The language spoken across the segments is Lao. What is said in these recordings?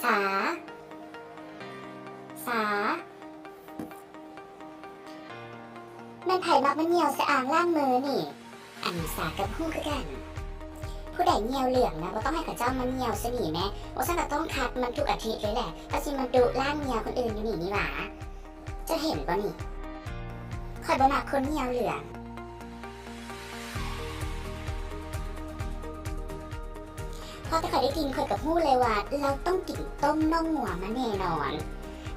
ສາ ສາ ແມ່ນໃຜມັກມາຍ່ຽວໃສ່ອ່າງລ້າງມືນີ້? ອັນນີ້ສາກໍບໍ່ຮູ້ຄືກັນ. ຜູ້ໃດຍ່ຽວເຫຼືອງນະ ບໍ່ຕ້ອງໃຫ້ເຂົາເຈົ້າມາຍ່ຽວໃສ່ນີ້ແມ. ບໍ່ຊັ້ນກໍຕ້ອງຂັດມັນທຸກອາທິດເລີຍແຫຼະ. ກໍຊິມາດຸລ້າງຍ່ຽວຄົນອື່ນຢູ່ນີ້ນີ້ຫວາ? ເຈົ້າເຫັນບໍ່ນີ້? ຂ້ອຍບໍ່ມັກຄົນຍ່ຽວເຫຼືອງ. ພໍແຕ່ຂ້ອຍໄດ້ກິ່ນ ຂ້ອຍກໍຮູ້ເລີຍວ່າລາວຕ້ອງກິນຕົ້ມໜອງງົວມາແນ່ນອນ.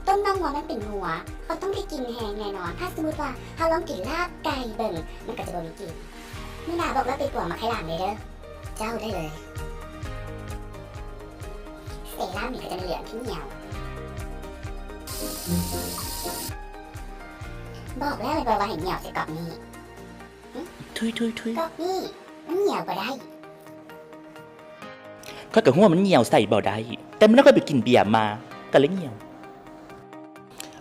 ຕົ້ມໜອງງົວມັນເປັນງົວ, ເຂົາຕ້ອງໄດ້ກິ່ນແຮງແນ່ນອນ. ຖ້າສົມມຸດວ່າເຮົາລອງກິນລາບໄກ່ເບິ່ງ, ມັນກໍຈະບໍ່ມີກິ່ນ. ມື້ໜ້າບອກລາວໄປປົວໝາກໄຂ່ຫຼາມເລີຍເດີ. ເຈົ້າໄດ້ເລີຍ. ເຊຣາມິກກໍຈະເຫຼືອງຄືໜຽວ. ບອກແລ້ວແມ່ນບໍ່ວ່າໃຫ້ໜຽວໃສ່ກອກນີ້? ທຸຍໆໆ ກອກນີ້ມັນໜຽວບໍ່ໄດ້. ຂ້ອຍກໍຮູ້ວ່າມັນໜຽວໃສ່ບໍ່ໄດ້, ແຕ່ມື້ນັ້ນຂ້ອຍໄປກິນເບຍມາ ກໍເລີຍໜຽວ.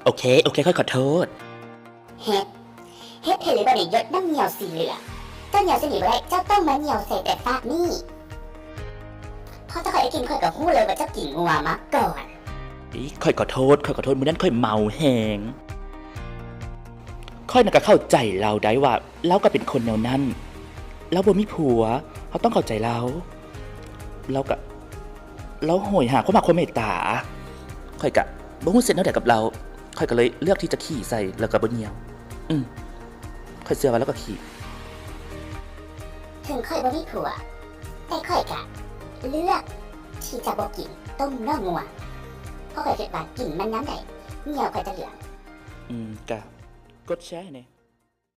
ໂອເຄ ໂອເຄ ຂ້ອຍຂໍໂທດ. ເຮັດ ເຮັດເຫັນຫຼືບໍ່ນີ້ ຢົດນ້ຳໜຽວສີເຫຼືອງ. ເຈົ້າໜຽວໃສ່ນີ້ບໍ່ໄດ້, ເຈົ້າຕ້ອງມາໜຽວໃສ່ແຕ່ຟາກນີ້. ພໍເຈົ້າຂ້ອຍໄດ້ກິ່ນ ຂ້ອຍກໍຮູ້ເລີຍວ່າເຈົ້າກິນງົວມາກ່ອນ. ອີ ຂ້ອຍຂໍໂທດ ຂ້ອຍຂໍໂທດ, ມື້ນັ້ນຂ້ອຍເມົາແຮງ. ຂ້ອຍນະກໍເຂົ້າໃຈລາວໄດ້ວ່າລາວກໍເປັນຄົນແນວນັ້ນ. ລາວບໍ່ມີຜົວ, ເຮົາຕ້ອງເຂົ້າໃຈລາວ. ລາວກໍ ລາວໂຫຍຫາຄວາມຮັກຄວາມເມດຕາ. ຂ້ອຍກະບໍ່ຮູ້ຊິເຮັດແນວໃດກັບລາວ, ຂ້ອຍກໍເລີຍເລືອກທີ່ຈະຂີ້ໃສ່ ແລ້ວກໍບໍ່ຍ່ຽວ. ອືມ ຂ້ອຍເຊື່ອວ່າລາວກໍຂີ້. ເຖິງຂ້ອຍບໍ່ມີຜົວ, ແຕ່ຂ້ອຍກະເລືອກທີ່ຈະບໍ່ກິນຕົ້ມໜອງງົວ, ເພາະຂ້ອຍຄິດວ່າກິນມັນຍາມໃດ ໜຽວຂ້ອຍຈະເຫຼືອງ. ອືມ ກະກົດແຊໃຫ້ແດ່.